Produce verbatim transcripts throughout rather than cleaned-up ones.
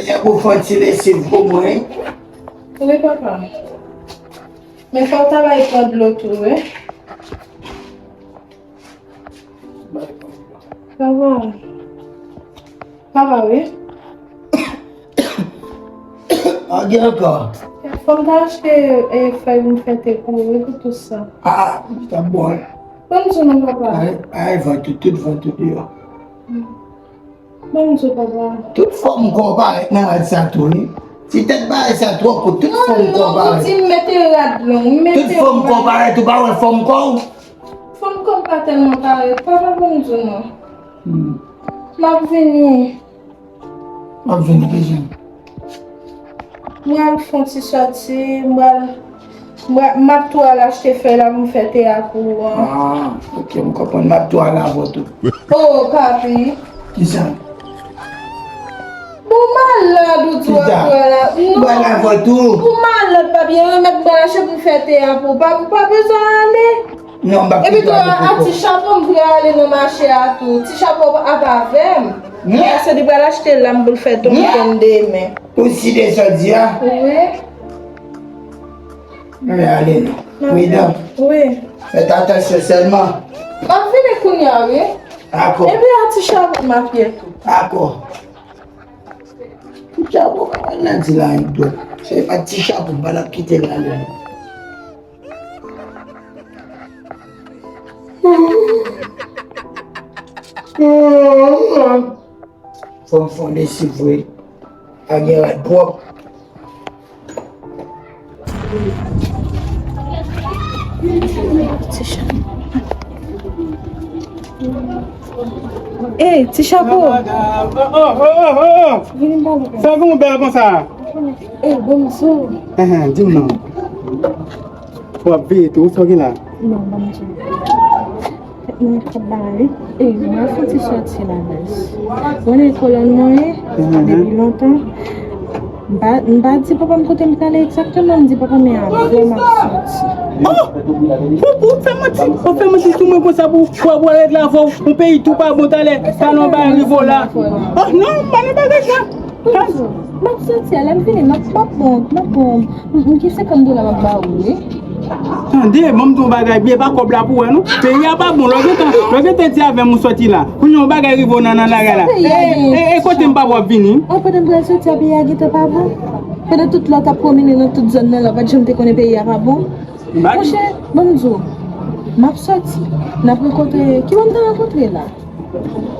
Chèf ou fè yon ti lesiv pou mwen. Wi, papa. Men fò w ta bay pran dlo tou, wi. Papa. Papa, wi. A gen ankò. Fò m ta achte, e, fèy pou m fè te pou ou, wi, pou tout sa. A, a, sa bon. Ban m di w non, papa. Ay, ay, vann tout, tout vann tout deyò. Ban m di w, papa. Tout fòm kò w parèt nan rad sa tou, wi. Ti tèt bagay sa twò kout, tout fòm kò w parèt. Ou di m mete rad long, m mete. Tout fòm kò w parèt, ou pa wè fòm kò w? Fòm kò m pa tèlman parèt, papa, ban m di w non. Hmm. M ap vini. M ap vini, kijan? M pral fè yon ti sòti, m pral, m pral, m ap tou al achte fèy la pou m fè te a pou ou an. Ah, ok, m konprann. M ap tou al avè w tou. Oh, papi. Kisa? Bon, malad ou di w ap pral la. Non. M pral avè w tou. Ou malad, papi. Remèt m pral achte pou m fè te a pou ou. Pa, ou pa bezwen ale. Non, m pa bezwen ale koko. Epi tou, a ti chapo m prale nan mache a tou. Ti chapo ap avè m. Paske li pral achte lam pou l fè tonton demen. Ou si de sa w di a? Wi. Men ale non. Pridan. Wi. Fèt atansyon sèlman. M ap vini kounye a, wi. Dakò. Epi a ti chapo m ap ye tou. Dakò. Ti chapo pa nan di la anekdòt. Se pa ti chapo, m pa t ap kite l ale non. Fò m fè yon lesiv vre. Pa gen rad pwòp. Ti chapo. Ey, ti chapo. Oh, oh, oh, oh, oh. Vini m pale. Sa fè yon bèl konsa? Ey, bonjou. Ehe, di m non. W ap veye tou, sa w gen la? Non, ban m di w. Mwen t ap bay, e, mwen fè ti sòti la, baz. Mwen nan kolòn mwen ye, depi lontan. M pa, m pa di papa m kote m prale egzakteman, m di papa men avè m ap sòti. Oh! Ou, ou fè manti, ou fè manti sou mwen konsa pou, pou, pou w al ret la avè w, yon peyi tou pa bon talè, talè w pa rive w la. Oh non, m pa nan bagay sa. Bonjou. M ap sòti a, lè m vini, m ap, m ap pran, m ap pran, m, m gen senkant dola m ap ba ou, wi. Tande, ban m di w yon bagay byen, pa kòb la pou wè, non. Peyi a pa bon, lè w gentan, lè w gentan di avè m ou sòti la. Kounye a yon bagay rive w nan, nan lagay la. E, e, e kote m pa wè w ap vini? An, pandan m pral sòti a, peyi a gentan pa bon. Pandan tout lè w t ap pwomene nan tout zòn nan la, w pa t janm te konnen peyi a pa bon. Monchè, ban m di w, m ap sòti. N ap rankontre, ki bò m ta rankontre la?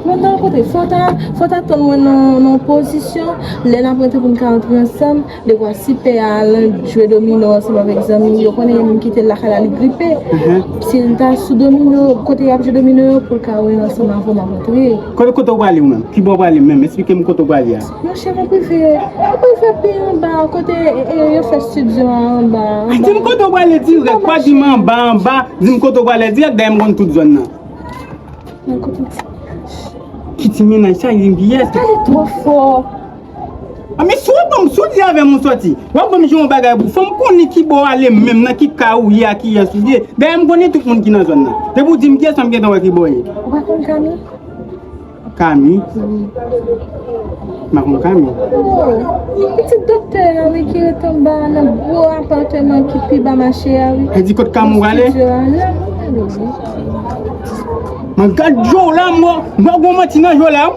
Mwen ta rankontre, fò ta, fò ta tann mwen nan, nan pozisyon. Lè n ap rantre pou n ka rantre ansanm, dekwa si pè a al jwe domino ansanm avèk zanmi, yo konnen moun kite l lakay la, li gripe. Si l ta sou domino, kote y ap jwe domino yo, pou l ka wè ansanm avè m ap rantre. Kote, kote w prale ou menm? Ki bò w prale menm? Esplike m kote w prale a. Monchè, mwen prefere, mwen prefere pi anba, kote, e, e, yo fè estidyo a anba, anba. Di m kote w prale dirèk, pa di m anba, anba, di m kote w prale dirèk, dayè m konn tout zòn nan. Nan kote ti mennaj. Ki ti mennaj sa, li gen kiyès? Pale twò fò. A, men si w ap ban m, si w di avè m ou sòti, w ap ban m jwe yon bagay pou fò m konnen ki bò w ale menm, nan ki kay ou ye, a kiyès ou ye. Dayè, m konnen tout moun ki nan zòn nan. Depi w di m kiyès, m ap gentan wè ki bò w ye. Ou pa konn Kami? Kami? Wi. M pa konn Kami. Oh, pitit doktè a, wi, ki ret anba nan gwo apatman ki pi ba mache a, wi. E di kot Kami w prale? Estidyo a, la, m prale, wi. Mwen gad je w la, mwen, mwen gon manti nan je w la.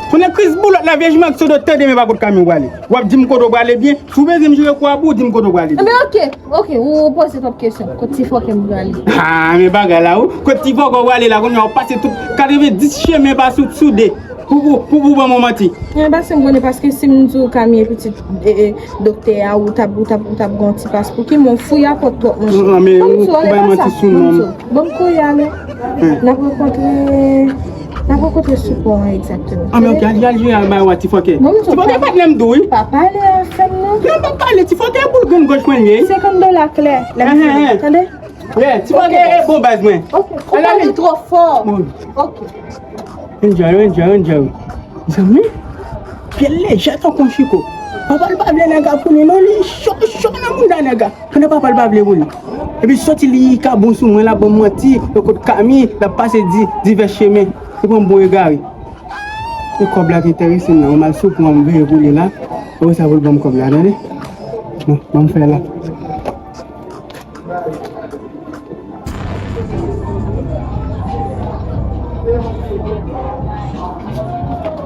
Konnen Kris boulòt la, vyèj Mak Sodo tande men pa kot Kami w prale. W ap di m kote w prale byen. Si w bezwen m jere kou a pou w, di m kote w prale byen. Ebyen, oke, oke, ou poze twòp kesyon. Kot ti fòkè m prale? Ah, men bagay la, ou. Kot ti fòkè w prale la, kounye a w pase tout katrevenndis chemen pa sou, sou de. Pou, pou, pou, pou ban mwen manti. Mwen pa sanble konnen paske si m di w Kami e pitit, e, e, doktè a, ou t ap, ou t ap, ou t ap gen yon ti pas pou ki, men w fouye a pòt twòp, monchè. Non, men ou, ou bay manti sou non m. Ban m kouri ale. N ap rankontre, n ap rankontre sou pon an egzakteman. Ah, men oke, al, al jwe al bay wa ti fòkè. Ti fòkè patnè m tou, wi. Pa pale avè m non. Non, pa pale, ti fòkè boul grenn gòj mwen ye. Senkant dola klè, lè m fini. Tande? Yeah, ti fòkè e bon baz mwen. Oke, ou pale twò fò. Oke. Enjoy, enjoy, enjoy. Zanmi, pye l lejè tankou yon chiko. Papa l pa vle nèg la pou li non, li cho, cho nan bounda nèg la. Pandan papa l pa vle pou li. Epi soti li ka bon sou mwen, l ap ban m manti, nan kot Kami, l ap pase di, divès chemen. Li pran m pou egare. E kòb la ki enterese m nan, m al sou pon an, m veye pou li la. Ou sa pou l ban m kòb la, tande? Non, ban m fè la.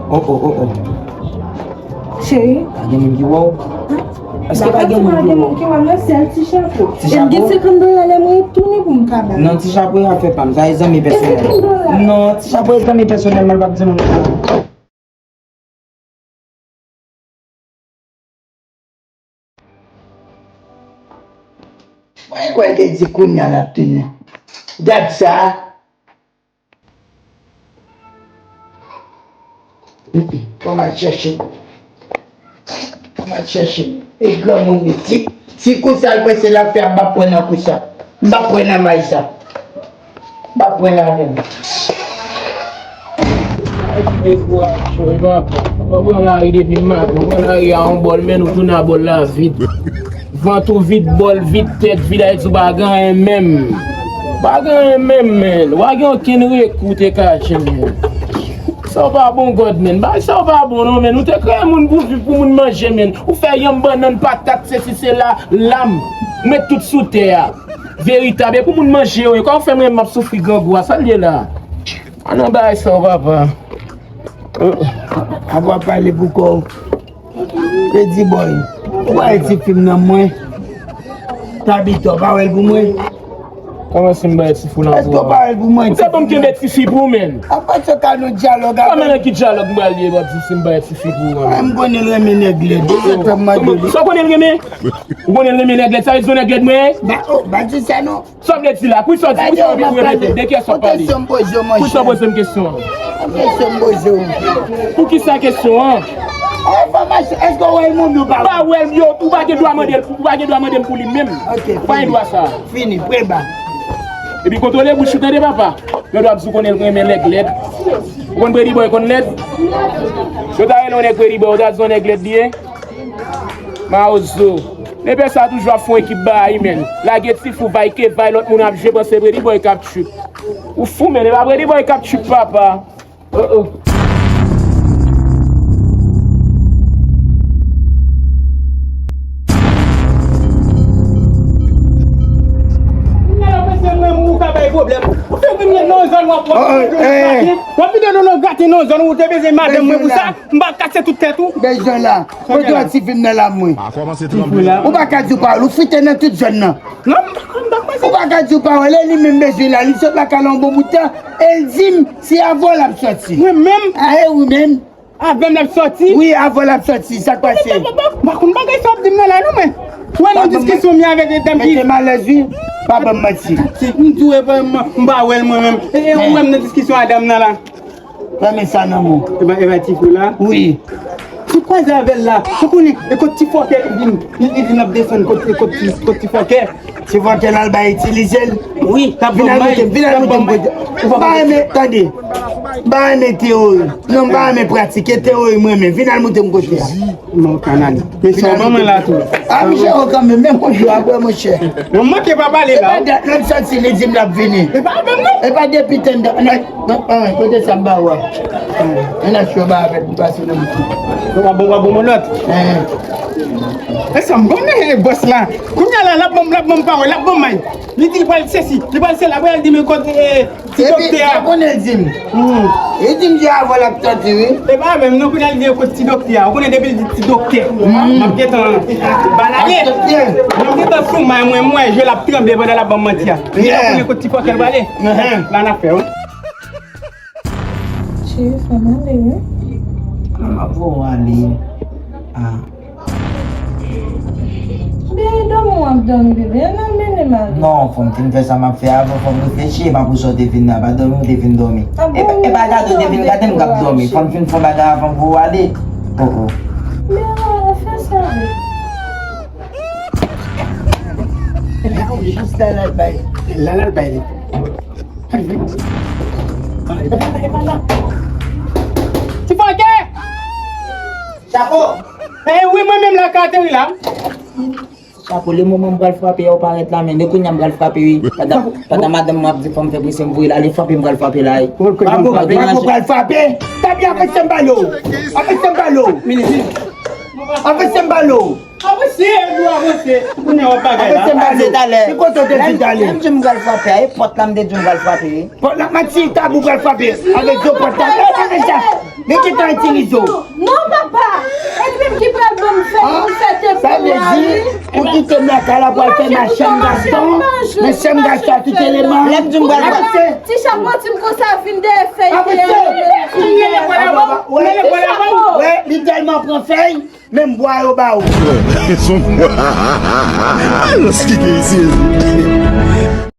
Oh, oh, oh, oh. Cheri. Pa gen moun ki wè w? Èske pa gen moun ki wè w? Ki wè m nan sèl ti chapo. Ti chapo? E m gen senkant dola lè mwen retounen pou m ka ba l. Non, ti chapo a fè pa m. Sa e zanmi pèsonèl. E senkant dola? Non, ti chapo e zanmi pèsonèl mwen, l p ap di moun. Mwen kwè l te di kounye a l ap tounen. Dat sa. Fò m al chèche. Fò m al chèche. E granmoun li. Ti, ti kou sa l prese l ap fè a, m p ap pran nan kou sa. M p ap pran nan may sa. M p ap pran nan men. Mwen pran lari depi maten, mwen pran lari a yon bòl, men nou tounen a bòl la vid. Vant ou vid, bòl vid, tèt vid, Ayiti ou pa gen anyen menm. Pa gen anyen menm, men. Ou pa gen okenn rekou te ka achte, men. Sa w pa bon, God, men. Bagay sa w pa bon, non, men. Ou te kreye moun pou viv, pou moun manje, men. Ou fè yanm, bannann, patat, sesi, sela, lam. Ou met tout sou tè a. Veritab, e pou moun manje yo ye. Kòman w fè m renmen m ap soufri grangou a? Sa l ye la? An nan bagay sa yo, papa. Apa w ap pale pou kò w. Redi Boy, ou pa wè ti fi m nan mwen? Tabita, w pa wè l pou mwen? Kòman si m bay ti fi w nan pou ou? Èske w pa wè l pou mwen? Ou te ban m kenbe ti fi pou ou, menn? Apa se ka nou dyalòg avè m? Kòman nan ki dyalòg m pral ye, w ap di si m bay ti fi pou ou, menn? M konnen l renmen nèg lèd. Sa w konnen l renmen? Ou konnen l renmen nèg lèd, sa vle di se yon nèg lèd mwen ye? Ba, oh, ba di sa non. Sa w vle di la? Poukisa w di, poukisa w repete? De kiyès w ap pale? Poukisa w poze m kesyon an? Poukisa w poze m kesyon an? Poukisa kesyon an? Enfòmasyon, èske w wè l moun yo pa wè? Pa wè l, yo, ou pa gen dwa mande l, ou pa gen dwa mande m pou li menm. Ou pa gen dwa sa. Fini, preba. Epi kontwole bouch ou, tande papa. Yo dwa di w konnen l renmen nèg lèd. Ou konn Pretty Boy konn lèd? Yo ta rele yon nèg Pretty Boy, yo ta di yon nèg lèd li ye? Mawozo. Lepè sa toujou ap fè yon ekip bagay, menn. Lage ti fou, vay ke vay, lòt moun ap jwe, panse Pretty Boy k ap trip. Ou fou, menn, e pa Pretty Boy k ap trip, papa. Oh, oh. Ou ka bay pwoblèm. Ou fè vin nan yon zòn w ap, w ap, w ap vide nou nan graten nan yon zòn ou te bezwen madanm mwen pou sa. M pa kase tout tèt ou. Bezwen la. Kote w ti fi m nan la mwen? Ou pa ka di w pawòl, ou frite nan tout zòn nan. Non, m pa, m pa kase. Ou pa ka di w pawòl, e li menm bezwen la, li sot lakay la yon bon bout tan, e l di m se avè w l ap sòti. Mwen menm? A, e ou menm? Avè m l ap sòti? Wi, avè w l ap sòti, sa k pase? M pa konn bagay sa w ap di m nan la non mwen. Ou wè nan diskisyon m ye avèk dam ki. Mete m alèz wi, pa ban m manti. M di w, m pa wè l mwen menm. E ou wè m nan diskisyon a dam nan la. Fèmen sa nan men w. E pa, e pa ti fi la? Wi. Sou kwaze avè l la. Ou konnen, e kot ti fòkè li vin, li, li vin ap desann kot, kot ti, kot ti fòkè. Ti fòkè l al bay itilize l. Wi, t ap ban may, t ap ban may. Vin al moute m, vin al moute m kote. M pa renmen, tande. M pa renmen teyori. Non, m pa renmen pratik. E teyori m renmen. Vin al moute m kote a. Non, kanal. Men sa w ban mwen la tou. A, m jere w kanmenm, men konjou a bwè, monchè. Mwen manke pa pale la. E pa dat lè m sòti, li di m l ap vini. E pa avè m non. E pa depi tennde. Ann, ann, kote sa m ba ou a. Ann achte yon bagay avè l pou pase nan boutik. Ou pa bon, ou pa bon, mon lòt. E sa m konnen, bòs la. Kounye a la, l ap ban m, l ap ban m pawòl, l ap ban m may. Li di l pral sesi, li pral sela, apre l di men kot, e, Ti doktè a. Epi, sa konnen l di m. Li di m di avè l ap sòti, wi. E pa menm, non, kounye a l di yo kot ti doktè a. Ou konnen depi l di ti doktè. M ap gentan balade. M ap gentan sou may mwen, m wè je l ap tranble pandan l ap ban m manti a. Deja ou konnen kot ti fòkè l prale. La n ap fè, wi. Cheri, fò m ale, wi. M ap voye w ale. Ah. Bebe, dòmi w ap dòmi, bebe. Ann al mennen m ale. Non, fò m fin fè sa m ap fè avan, fò m reflechi, epi apre sa w te vin la, pa dòmi w te vin dòmi. Epa, epa gade w te vin gade m k ap dòmi. Fò m fin fè yon bagay avan m voye w ale. Oh, oh. Men, an fè sa, bebe. Jis la l al bay. La l al bay li. Ti fòkè! Chapo! E wi, mwen menm la k ateri la. Chapo, le moman m pral frape a, ou parèt la, men de kounye a m pral frape, wi. Pandan, pandan madanm mwen ap di fò m fè prese, m voye l ale frape, m pral frape la, wi. Chapo, Chapo pral frape. Tabita, avanse m pale w. Avanse m pale w. Avanse m pale w. Avanse, nou avanse. Kounye a w ap bagay la. Avanse m pale w. Ki kote w te di w t ale? Lè m di m pral frape a, e pòt la m te di m pral frape. Pòt la, m ap di tabou pral frape avèk do pòt la. E, e, e, e, men ki tan itilize w. Non, papa. E li menm ki pral ban m fè pou fè te pou mari. Sa vle di, ou kite m lakay la pou al fè machann gason. Men sè m gason a kite l eman. Lè m di m pral frape. Ti chapo ti m konsa vin dèyè fèy te. Avanse. Wè, li tèlman pran fèy. Menm bwa yo ba ou. Alòs ki gen isi?